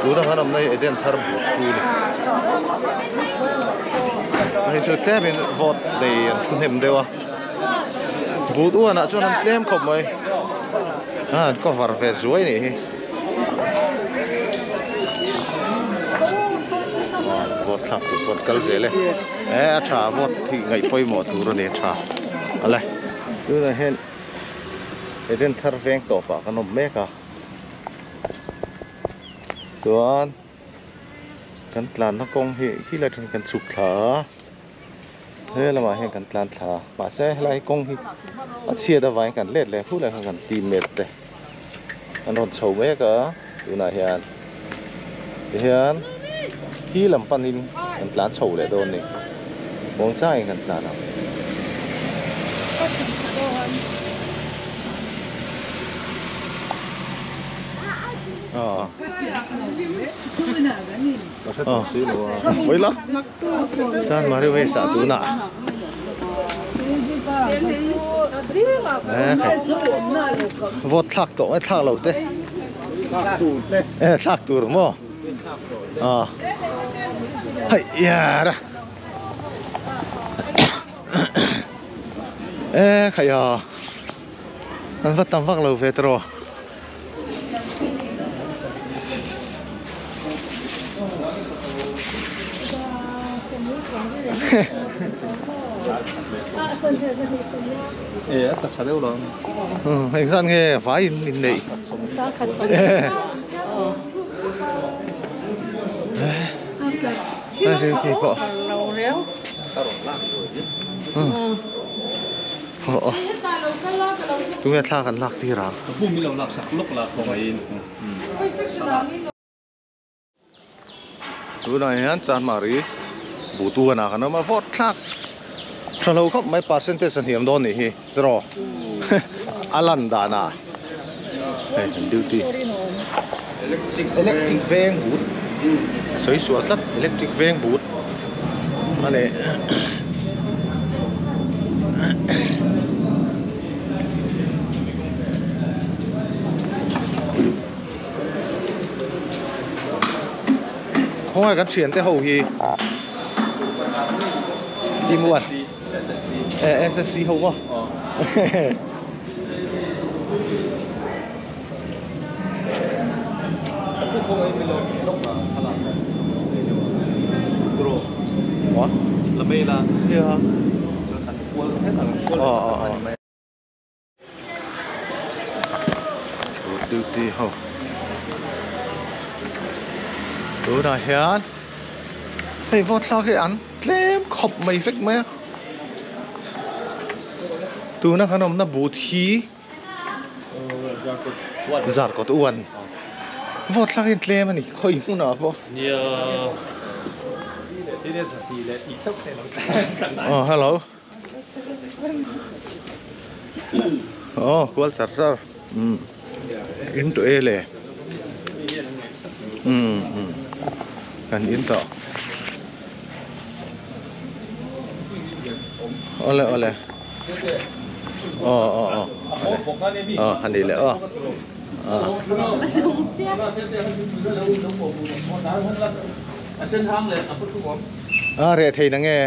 Tuna kan awmna hi Eden thar but chu a ni. Hei chu tlemin vote nei an thu hnem deuh a. But uanah chuan an tlem khawp mai. A an cover ve zuai nih hi. Vote thlak tur pawh an kal zel e. E a tha vote hi ngaih pawimawh tur a ni a tha. Awle tunah hian Eden thar veng tawpah kan awm mek a. Chuan kan tlanna kawng hi khi lai atangin kan chhuk thla a he lamah hian kan tlan thla a mahse helai kawng hi a chhiat avangin kan let leh hrulh a kan team mate te an rawn chho mek a tunah hian tihian khi lam panin kan tlan chho leh dawn a ni muangchangin kan tlan ang. Vote thlak tawh nge thlak lo te thlak tur maw hei yara e khai a. An va tam vak lo ve tawh. Eng zan nge vai in in neih. Aw tunge thla kan lak tir ang. Bum ilo lak sak lawk la khawngaih in. Tunah hian Chanmari Butuana kan awm a vote thlak tha lo khawp mai percentage a hniam dawn nih hi tiraw a lan danah hei kan duty electric veng but sawi sual tlat electric veng but a ni. Khawngaih kan thiante ho hi team one SSC ho maw Duty ho tunah hian hei vote thlak hi an tlem khawp mai vek mai a tuna kan awmna booth hi Zarkawt uan vote thlak hi an tlem a ni khawi hmunah pawh aw hello. Aw kual char char umm in tawh e le umm umm kan in tawh awle awle aw aw aw aw a ni leh aw a reh thei na nge.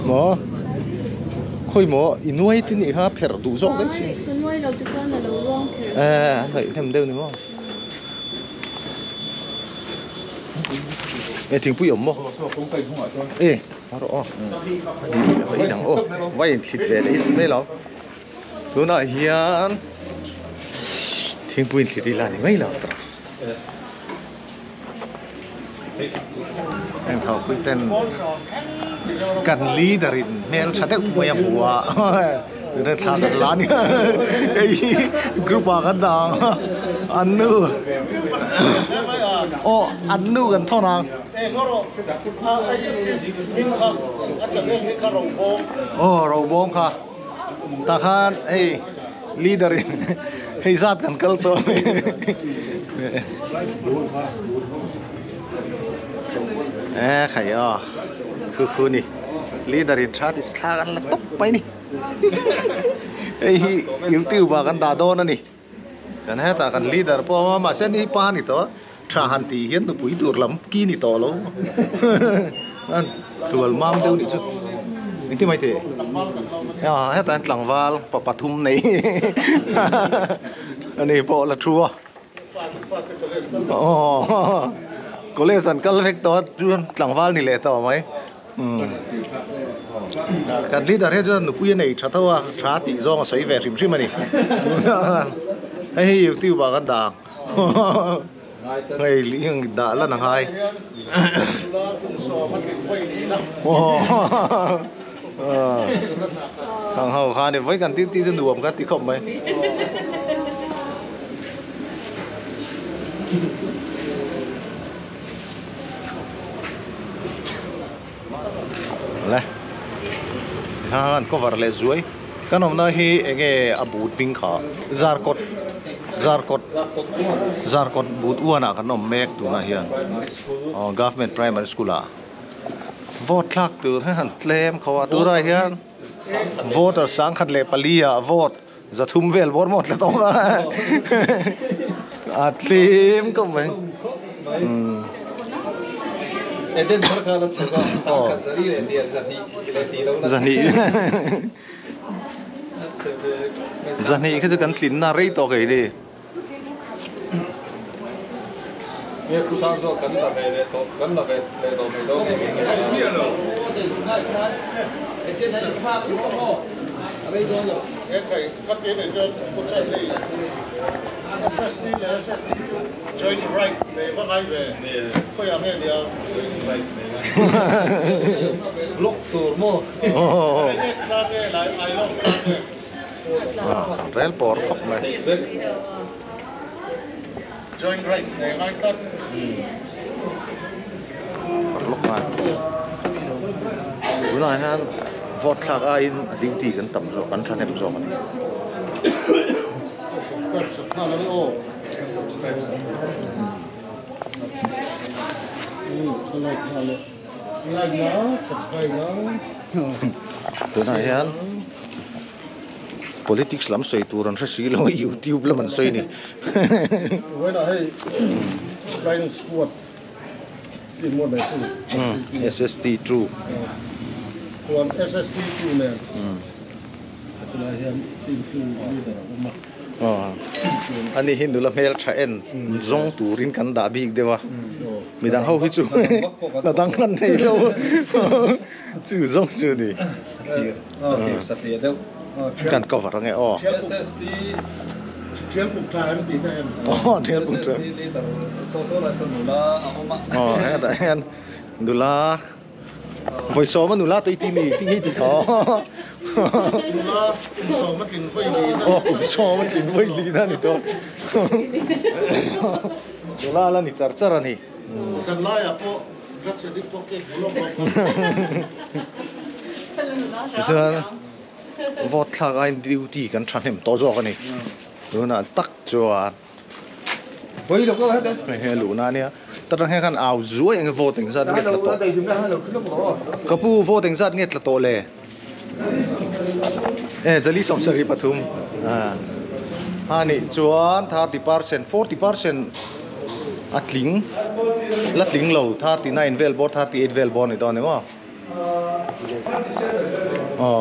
Maw khawi maw i nuai te nih kha pherh duh zawk daih si. Ka nuai lo te chuan a lo ruang pherh. Eh a hnaih hnem deuh ni maw. E thingpui awm maw? E a rawh aw. A ni a inang aw. Vai in thlit ve leh mai lo. Tunah hian thingpui in thlit ila ni mai lo. Heng thawhpui ten kan leader in hmel tha deuh mai a hmu a tuna thla kan la ania hei hi group ah kan dah ang an nu aw an nu kan thawn ang aw robawm kha tah khan hei leader in hei zat kan kal tawh e khai aw khu khu ni leader in tha ti thla kan la tawp mai ni hei hi youtube ah kan dah dawn a ni. Chuan hetah kan leader pawh a awm a mahse ni pa a ni tawh a tha han tih hian nupui tur lam ki ni tawh lo a hlual mam deuh nih chu engtin mai teh ah hetah hian tlangval pa pathum nei ani pawh la thu a aw college an kal vek tawh a chuan tlangval ni leh tawh mai. Kan leader hi chuan nupui a nei tha tho a, tha tih zawng a sawi ve hrim hrim a ni. Hei hi youtube ah kan dah ang. Hei eng dah lan a ngai. Ang ho kha ni vawi kan tih tih chu nuam ka ti khawp mai. Le han cover leh zuai kan awmna hi enge a but hming kha zarkawt zarkawt zarkawt but uan ah kan awm mek tunah hian aw government primary school ah vote thlak tur hi han tlem kho a tunah hian voter sangkhat leh pali ah vote Zathum vel bawr maw tla tawng a a tlem khawp mai Eden thar kha la chhe zawk sangkhat zali leh tia zahnih leh tih lo na zahnih zahnih kha chu kan tlinna rei tawh kei ni Nge pu sang zawk kan la ve leh tawh kan la ve leh tawh mai dawn nge nge Vlog tur maw Rel pawr khawp mai. Tunah hian vote thlak aiin a duty kan tam zawk kan thahnem zawk a ni. Tunah hian politics lam sawi tur an hre si lo a youtube lam an sawi a ni. SST two. Ani hi nula hmel tha en zawng turin kan dah bik deuh a midang ho hi chu hna dang an nei lo chu zawng chu a ni kan cover ange aw aw hetah hian nula. Vawi sawma nula tui ti mi ti hi ti tho. Nula kum sawma tling vawi li na. Aw kum sawma tling vawi li na ni tawh. Nula la ni char char a ni. Zan laiah pawh drugs addict pawh cake hmu lawk lawk a. Tichuan vote thlak aiin duty kan thahnem tawh zawk a ni. Tunah tak chuan. Hei hi a luhna a nia ta tang hian khan au zuai eng vote eng zat nge tla tawh ka pu vote eng zat nge tla tawh le e zali sawm sarih pathum a nih chuan 30% 40% a tling la tling lo 39 vel bawr 38 vel bawr ni dawn ni maw. Aw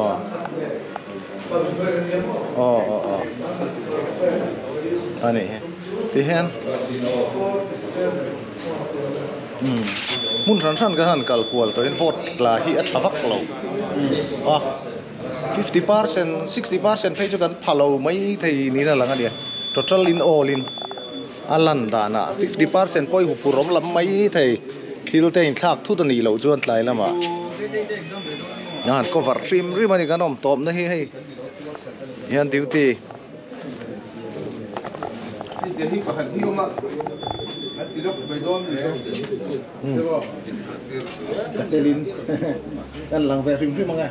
aw aw aw a nih hi tihian umm hmun hran hran ka han kal kual tawhin vote tla hi a tha vak lo a 50% 60% phei chu kan pha lo mai thei niin a lang a nia total in all in a lan danah 50% pawh i huphurh awm lam mai thei. Thil te inthlak thut a nih loh chuan tlai lamah a han cover hrim hrim a ni kan awm tawp na hi hei hian duty ka telin kan lang ve hrim hrim ang e.